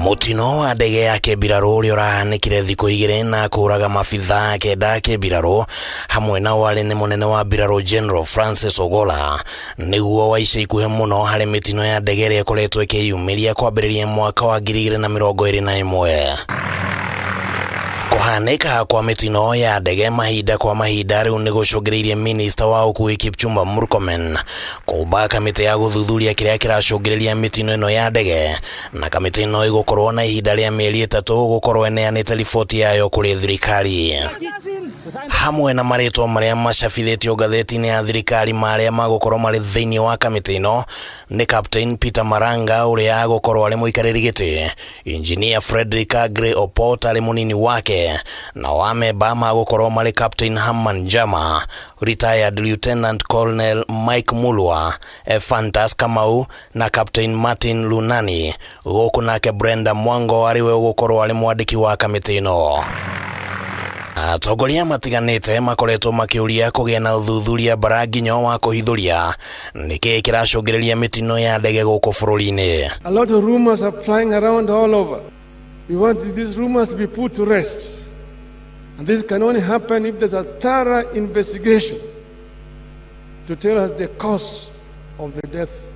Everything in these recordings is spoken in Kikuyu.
Mũtino wa ndege ya kĩmbirarũ ũrĩa ũrahanĩkire thikũ igĩrĩ na kũraga mabithaa kenda a kĩmbirarũ hamwe na warĩ nĩ mũnene wa mbirarũ General Francis Ogolla nĩguo wa ica ikuhĩ mũno harĩ mĩtino ya ndege ĩrĩa ĩkoretwo ĩkĩyumĩria kwambĩrĩria mwaka wa 2021. Kũhanĩka kwa mĩtino ya ndege mahinda kwa mahinda rĩu nĩ gũcũngĩrĩirie minista wa ũkui Kipchumba Murkomen kũmba kamĩtĩ ya gũthuthuria kĩrĩa kĩracũngĩrĩria mĩtino ĩno ya ndege, na kamĩtĩ ĩno ĩgũkorwo na ihinda rĩa mĩeri 3 gũkorwo ĩneanĩte riboti yayo kũrĩ thirikari. Hamwe na marĩtwa marĩa macabithĩtio ngathĩti-inĩ ya thirikari ma arĩa magũkorwo marĩ thĩinĩ wa kamĩtĩ ĩno nĩ Captain Peter Maranga ũrĩa agũkorwo arĩ mũikarĩri gĩtĩ, Engineer Frederick Aggrey Opot arĩ mũnini wake, nao amemba magũkorwo marĩ Captain Herman Njama, Retired Lieutenant Colonel Mike Mulwa, Ephantus Kamau na Captain Martin Lunani, gũkũ nake Brenda Mwango arĩwe ũgũkorwo arĩ mwandĩki wa kamĩtĩ ĩno. Atongoria matiganĩte makoretwo makĩũria kũgĩa na ũthuthuria mbaranginyo wa kũhithũria nĩkĩĩ kĩracũngĩrĩria mĩtino ya ndege gũkũ bũrũri-inĩ. A lot of rumors are flying around all over. We want these rumors to be put to rest. And this can only happen if there's a thorough investigation to tell us the cause of the death,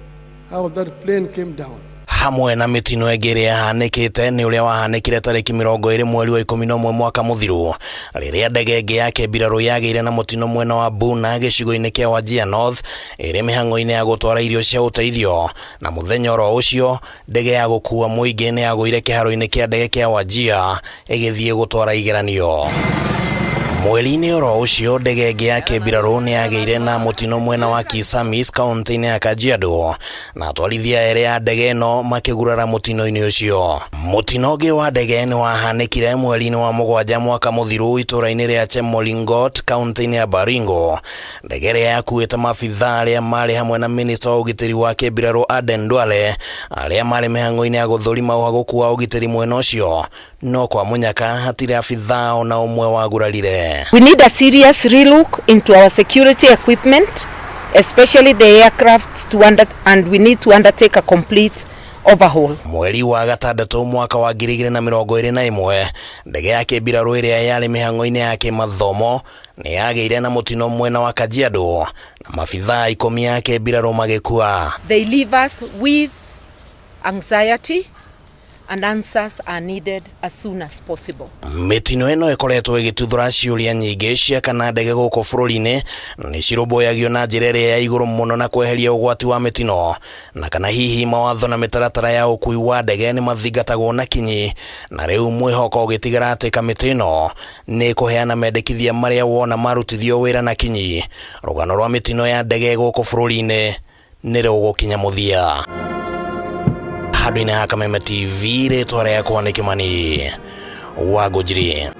how that plane came down. Hamwe na mĩtino ĩngĩ ĩrĩa yahanĩkĩte nĩ ũrĩa wahanĩkire tarĩki 20 mweri wa 11 mwaka mũthiru rĩrĩa ndege ĩngĩ ya kĩmbirarũ yagĩire na mũtino mwena wa Buna gĩcigo-inĩ kĩa Wajir North ĩrĩ mĩhang'o-inĩ ya gũtwara irio cia ũteithio, na mũthenya oro ũcio ndege ya gũkua mũingĩ nĩ yagũire kĩharo-inĩ kĩa ndege kĩa Wajir ĩgĩthiĩ gũtwara igeranio. Mweri-inĩ oro ũcio ndege ĩngĩ ya kĩmbirarũ nĩ yagĩire na mũtino mwena wa Kisamis kaunti-inĩ ya Kajiado, na atwarithia erĩ a ndege ĩno makĩgurara mũtino-inĩ ũcio. Mũtino ũngĩ wa ndege nĩ wahanĩkire mweri-inĩ wa 7 mwaka mũthiru itũũra-inĩ rĩa Chemolingot kaunti-inĩ ya Baringo. Ndege ĩrĩa yakuĩte maabithaa arĩa marĩ hamwe na minista wa ũgitĩri wa kĩmbirarũ Aden Duale arĩa marĩ mĩhang'o-inĩ ya gũthũrima ũhagũku wa ũgitĩri mwena ũcio, no kwa mũnyaka hatirĩ abithaa ona ũmwe wagurarire. We need a serious relook into our security equipment, especially the aircraft, and we need to undertake a complete overhaul. Mweri wa 6 mwaka wa 2021 ndege ya kĩmbirarũ ĩrĩa yarĩ mĩhang'o-inĩ ya kĩmathomo nĩ yagĩire na mũtino mwena wa Kajiado na mabithaa 10 a kĩmbirarũ magĩkua. They leave us with anxiety and answers are needed as soon as possible. Mĩtino ĩno ĩkoretwo ĩgĩtuthũra ciũria nyingĩ cia kana ndege gũkũ bũrũri-inĩ nĩ cirũmbũyagio na njĩra ĩrĩa ya igũrũ mũno na kweheria ũgwati wa mĩtino, na kana hihi mawatho na mĩtaratara ya ũkui wa ndege nĩ mathingatagwo na kinyi, na rĩu mwĩhoko ũgĩtigĩra atĩ kamĩtĩ ĩno nĩ ĩkũheana mendekithia marĩa wona marutithio wĩra na kinyi. Rũgano rwa mĩtino ya ndege gũkũ bũrũri-inĩ nĩ rũgũkinya mũthia. Handũ-inĩ ha Kameme TV, rĩtwa rĩakwa nĩ Kĩmani wa Ngũnjiri.